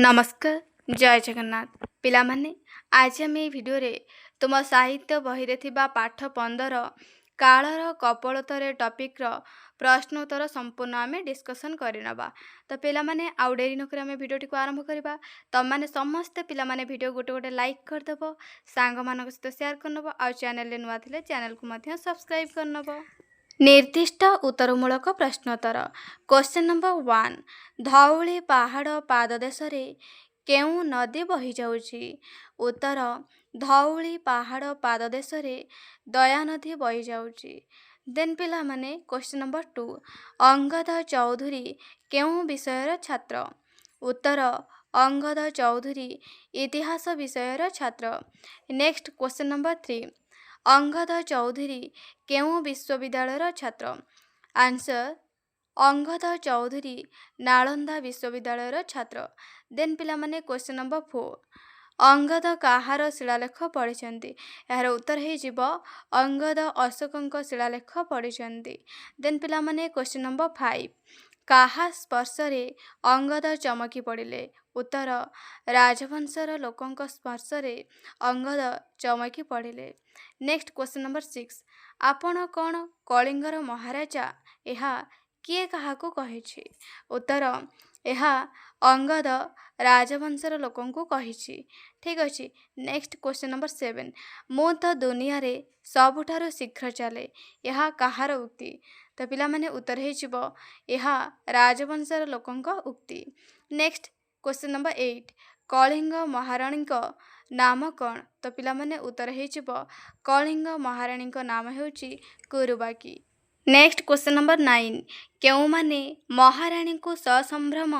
ନମସ୍କାର, ଜୟ ଜଗନ୍ନାଥ। ପିଲାମାନେ, ଆଜି ଆମେ ଏହି ଭିଡ଼ିଓରେ ତୁମ ସାହିତ୍ୟ ବହିରେ ଥିବା ପାଠ 15 କାଳର କପୋଳତରେ ଟପିକ୍ର ପ୍ରଶ୍ନ ଉତ୍ତର ସମ୍ପୂର୍ଣ୍ଣ ଆମେ ଡିସ୍କସନ୍ କରିନେବା। ତ ପିଲାମାନେ, ଆଉ ଡେରି ନକରି ଆମେ ଭିଡ଼ିଓଟିକୁ ଆରମ୍ଭ କରିବା। ତମମାନେ ସମସ୍ତେ ପିଲାମାନେ ଭିଡ଼ିଓ ଗୋଟେ ଗୋଟେ ଲାଇକ୍ କରିଦେବ, ସାଙ୍ଗମାନଙ୍କ ସହିତ ସେୟାର କରିନେବ ଆଉ ଚ୍ୟାନେଲରେ ନୂଆ ଥିଲେ ଚ୍ୟାନେଲକୁ ମଧ୍ୟ ସବସ୍କ୍ରାଇବ୍ କରିନେବ। ନିର୍ଦ୍ଦିଷ୍ଟ ଉତ୍ତରମୂଳକ ପ୍ରଶ୍ନୋତ୍ତର। କ୍ୱେଶ୍ଚନ୍ ନମ୍ବର 1, ଧଉଳି ପାହାଡ଼ ପାଦଦେଶରେ କେଉଁ ନଦୀ ବହିଯାଉଛି? ଉତ୍ତର, ଧଉଳି ପାହାଡ଼ ପାଦଦେଶରେ ଦୟାନଦୀ ବହିଯାଉଛି। ଦେନ୍ ପିଲାମାନେ, କ୍ୱେଶ୍ଚନ୍ ନମ୍ବର 2, ଅଙ୍ଗଦ ଚୌଧୁରୀ କେଉଁ ବିଷୟର ଛାତ୍ର? ଉତ୍ତର, ଅଙ୍ଗଦ ଚୌଧୁରୀ ଇତିହାସ ବିଷୟର ଛାତ୍ର। Next question number 3, Angad Chaudhuri କେଉଁ ବିଶ୍ୱବିଦ୍ୟାଳୟର ଛାତ୍ର? ଆନ୍ସର, ଅଙ୍ଗଦ ଚୌଧୁରୀ ନାଳନ୍ଦା ବିଶ୍ୱବିଦ୍ୟାଳୟର ଛାତ୍ର। ଦେନ୍ ପିଲାମାନେ, କ୍ୱେଶ୍ଚନ୍ ନମ୍ବର 4, ଅଙ୍ଗଦ କାହାର ଶିଳାଲେଖ ପଢ଼ିଛନ୍ତି? ଏହାର ଉତ୍ତର ହେଇଯିବ, ଅଙ୍ଗଦ ଅଶୋକଙ୍କ ଶିଳାଲେଖ ପଢ଼ିଛନ୍ତି। ଦେନ୍ ପିଲାମାନେ, କ୍ୱେଶ୍ଚନ୍ ନମ୍ବର 5, କାହା ସ୍ପର୍ଶରେ ଅଙ୍ଗଦ ଚମକି ପଡ଼ିଲେ? ଉତ୍ତର, ରାଜବଂଶର ଲୋକଙ୍କ ସ୍ପର୍ଶରେ ଅଙ୍ଗଦ ଚମକି ପଡ଼ିଲେ। ନେକ୍ସଟ କ୍ୱେଶ୍ଚନ୍ ନମ୍ବର 6, ଆପଣ କ'ଣ କଳିଙ୍ଗର ମହାରାଜା? ଏହା କିଏ କାହାକୁ କହିଛି? ଉତ୍ତର, ଏହା ଅଙ୍ଗଦ ରାଜବଂଶର ଲୋକଙ୍କୁ କହିଛି। ଠିକ୍ ଅଛି। ନେକ୍ସଟ କ୍ୱେଶ୍ଚନ୍ ନମ୍ବର 7, ମୁଁ ତ ଦୁନିଆରେ ସବୁଠାରୁ ଶୀଘ୍ର ଚାଲେ, ଏହା କାହାର ଉକ୍ତି? ତ ପିଲାମାନେ, ଉତ୍ତର ହେଇଯିବ, ଏହା ରାଜବଂଶର ଲୋକଙ୍କ ଉକ୍ତି। ନେକ୍ସଟ କ୍ୱେଶ୍ଚନ୍ ନମ୍ବର 8, କଳିଙ୍ଗ ମହାରାଣୀଙ୍କ ନାମ କ'ଣ? ତ ପିଲାମାନେ, ଉତ୍ତର ହେଇଯିବ, କଳିଙ୍ଗ ମହାରାଣୀଙ୍କ ନାମ ହେଉଛି କୁରୁବାକୀ। ନେକ୍ସଟ କ୍ୱେଶ୍ଚନ୍ ନମ୍ବର 9, କେଉଁମାନେ ମହାରାଣୀଙ୍କୁ ସସମ୍ଭ୍ରମ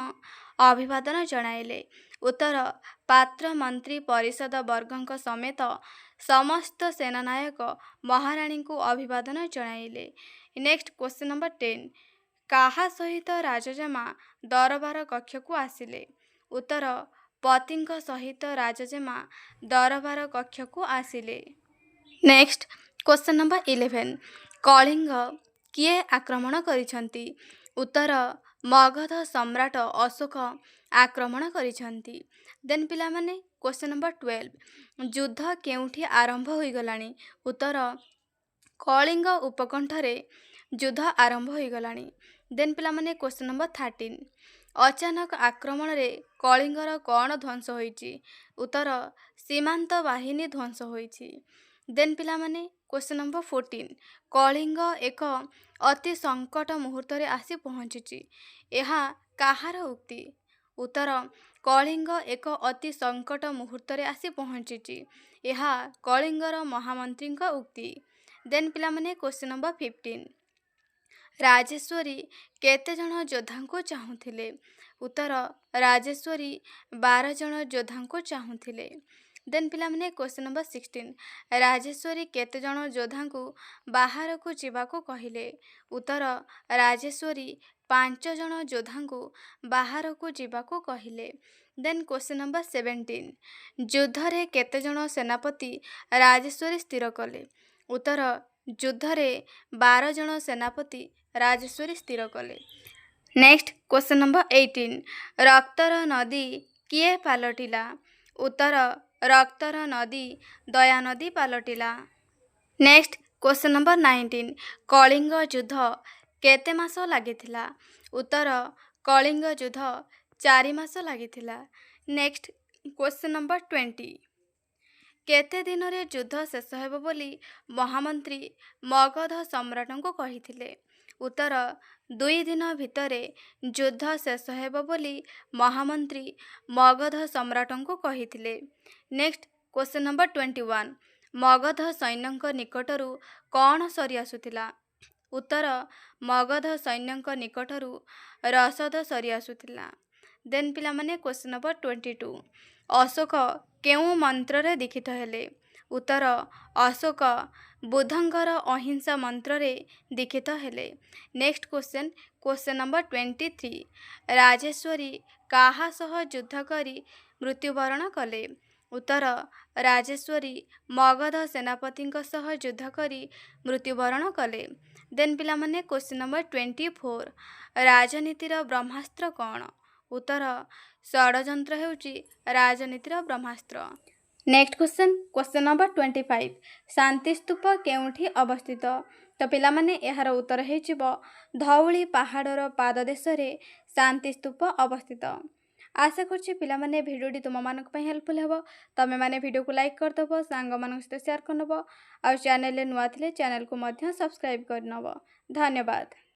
ଅଭିବାଦନ ଜଣାଇଲେ? ଉତ୍ତର, ପାତ୍ର ମନ୍ତ୍ରୀ ପରିଷଦ ବର୍ଗଙ୍କ ସମେତ ସମସ୍ତ ସେନାନାୟକ ମହାରାଣୀଙ୍କୁ ଅଭିବାଦନ ଜଣାଇଲେ। ନେକ୍ସଟ କ୍ୱେଶ୍ଚନ୍ ନମ୍ବର 10, କାହା ସହିତ ରାଜଜେମା ଦରବାର କକ୍ଷକୁ ଆସିଲେ? ଉତ୍ତର, ପତିଙ୍କ ସହିତ ରାଜଜେମା ଦରବାର କକ୍ଷକୁ ଆସିଲେ। ନେକ୍ସଟ କ୍ୱେଶ୍ଚନ୍ ନମ୍ବର 11, କଳିଙ୍ଗ କିଏ ଆକ୍ରମଣ କରିଛନ୍ତି? ଉତ୍ତର, ମଗଧ ସମ୍ରାଟ ଅଶୋକ ଆକ୍ରମଣ କରିଛନ୍ତି। ଦେନ୍ ପିଲାମାନେ, କ୍ୱେଶ୍ଚନ୍ ନମ୍ବର 12, ଯୁଦ୍ଧ କେଉଁଠି ଆରମ୍ଭ ହୋଇଗଲାଣି? ଉତ୍ତର, କଳିଙ୍ଗ ଉପକଣ୍ଠରେ ଯୁଦ୍ଧ ଆରମ୍ଭ ହୋଇଗଲାଣି। ଦେନ୍ ପିଲାମାନେ, କ୍ୱେଶ୍ଚନ୍ ନମ୍ବର 13, ଅଚାନକ ଆକ୍ରମଣରେ କଳିଙ୍ଗର କ'ଣ ଧ୍ୱଂସ ହୋଇଛି? ଉତ୍ତର, ସୀମାନ୍ତ ବାହିନୀ ଧ୍ୱଂସ ହୋଇଛି। ଦେନ୍ ପିଲାମାନେ, କ୍ୱେଶ୍ଚନ୍ ନମ୍ବର 14, କଳିଙ୍ଗ ଏକ ଅତି ସଙ୍କଟ ମୁହୂର୍ତ୍ତରେ ଆସି ପହଞ୍ଚିଛି, ଏହା କାହାର ଉକ୍ତି? ଉତ୍ତର, କଳିଙ୍ଗ ଏକ ଅତି ସଙ୍କଟ ମୁହୂର୍ତ୍ତରେ ଆସି ପହଞ୍ଚିଛି, ଏହା କଳିଙ୍ଗର ମହାମନ୍ତ୍ରୀଙ୍କ ଉକ୍ତି। ଦେନ୍ ପିଲାମାନେ, କ୍ୱେଶ୍ଚନ୍ ନମ୍ବର 15, ରାଜେଶ୍ୱରୀ କେତେ ଜଣ ଯୋଦ୍ଧାଙ୍କୁ ଚାହୁଁଥିଲେ? ଉତ୍ତର, ରାଜେଶ୍ୱରୀ 12 ଜଣ ଯୋଦ୍ଧାଙ୍କୁ ଚାହୁଁଥିଲେ। ଦେନ୍ ପିଲାମାନେ, କ୍ୱେଶ୍ଚନ୍ ନମ୍ବର 16, ରାଜେଶ୍ୱରୀ କେତେ ଜଣ ଯୋଦ୍ଧାଙ୍କୁ ବାହାରକୁ ଯିବାକୁ କହିଲେ? ଉତ୍ତର, ରାଜେଶ୍ୱରୀ 5 ଜଣ ଯୋଦ୍ଧାଙ୍କୁ ବାହାରକୁ ଯିବାକୁ କହିଲେ। ଦେନ୍ କ୍ୱେଶ୍ଚନ୍ ନମ୍ବର 17, ଯୁଦ୍ଧରେ କେତେ ଜଣ ସେନାପତି ରାଜେଶ୍ୱରୀ ସ୍ଥିର କଲେ? ଉତ୍ତର, ଯୁଦ୍ଧରେ 12 ଜଣ ସେନାପତି ରାଜେଶ୍ୱରୀ ସ୍ଥିର କଲେ। ନେକ୍ସଟ କ୍ୱେଶ୍ଚନ୍ ନମ୍ବର 18, ରକ୍ତର ନଦୀ କିଏ ପାଲଟିଲା? ଉତ୍ତର, ରକ୍ତର ନଦୀ ଦୟାନଦୀ ପାଲଟିଲା। ନେକ୍ସଟ କ୍ୱେଶ୍ଚନ୍ ନମ୍ବର 19, କଳିଙ୍ଗ ଯୁଦ୍ଧ କେତେ ମାସ ଲାଗିଥିଲା? ଉତ୍ତର, କଳିଙ୍ଗ ଯୁଦ୍ଧ 4 ମାସ ଲାଗିଥିଲା। ନେକ୍ସଟ କ୍ୱେଶ୍ଚନ୍ ନମ୍ବର 20, କେତେ ଦିନରେ ଯୁଦ୍ଧ ଶେଷ ହେବ ବୋଲି ମହାମନ୍ତ୍ରୀ ମଗଧ ସମ୍ରାଟଙ୍କୁ କହିଥିଲେ? ଉତ୍ତର, 2 ଦିନ ଭିତରେ ଯୁଦ୍ଧ ଶେଷ ହେବ ବୋଲି ମହାମନ୍ତ୍ରୀ ମଗଧ ସମ୍ରାଟଙ୍କୁ କହିଥିଲେ। ନେକ୍ସଟ କ୍ୱେଶ୍ଚନ୍ ନମ୍ବର 21, ମଗଧ ସୈନ୍ୟଙ୍କ ନିକଟରୁ କ'ଣ ସରିଆସୁଥିଲା? ଉତ୍ତର, ମଗଧ ସୈନ୍ୟଙ୍କ ନିକଟରୁ ରସଦ ସରିଆସୁଥିଲା। ଦେନ୍ ପିଲାମାନେ, କ୍ୱେଶ୍ଚନ୍ ନମ୍ବର 22, ଅଶୋକ କେଉଁ ମନ୍ତ୍ରରେ ଦୀକ୍ଷିତ ହେଲେ? ଉତ୍ତର, ଅଶୋକ ବୁଦ୍ଧଙ୍କର ଅହିଂସା ମନ୍ତ୍ରରେ ଦୀକ୍ଷିତ ହେଲେ। Next question, question number 23, Rajeshwari କାହା ସହ ଯୁଦ୍ଧ କରି ମୃତ୍ୟୁବରଣ କଲେ? ଉତ୍ତର, ରାଜେଶ୍ୱରୀ ମଗଧ ସେନାପତିଙ୍କ ସହ ଯୁଦ୍ଧ କରି ମୃତ୍ୟୁବରଣ କଲେ। ଦେନ୍ ପିଲାମାନେ, କ୍ୱେଶ୍ଚନ୍ ନମ୍ବର 24, ରାଜନୀତିର ବ୍ରହ୍ମାସ୍ତ୍ର କ'ଣ? ଉତ୍ତର, ଷଡ଼ଯନ୍ତ୍ର ହେଉଛି ରାଜନୀତିର ବ୍ରହ୍ମାସ୍ତ୍ର। Next question, question number 25, ଶାନ୍ତିସ୍ତୂପ କେଉଁଠି ଅବସ୍ଥିତ? ତ ପିଲାମାନେ, ଏହାର ଉତ୍ତର ହେଇଯିବ ଧଉଳି ପାହାଡ଼ର ପାଦଦେଶରେ ଶାନ୍ତିସ୍ତୂପ ଅବସ୍ଥିତ। ଆଶା କରୁଛି ପିଲାମାନେ, ଭିଡ଼ିଓଟି ତୁମମାନଙ୍କ ପାଇଁ ହେଲ୍ପଫୁଲ୍ ହେବ। ତୁମେମାନେ ଭିଡ଼ିଓକୁ ଲାଇକ୍ କରିଦେବ, ସାଙ୍ଗମାନଙ୍କ ସହିତ ସେୟାର କରିନେବ ଆଉ ଚ୍ୟାନେଲରେ ନୂଆ ଥିଲେ ଚ୍ୟାନେଲକୁ ମଧ୍ୟ ସବସ୍କ୍ରାଇବ୍ କରିନେବ। ଧନ୍ୟବାଦ।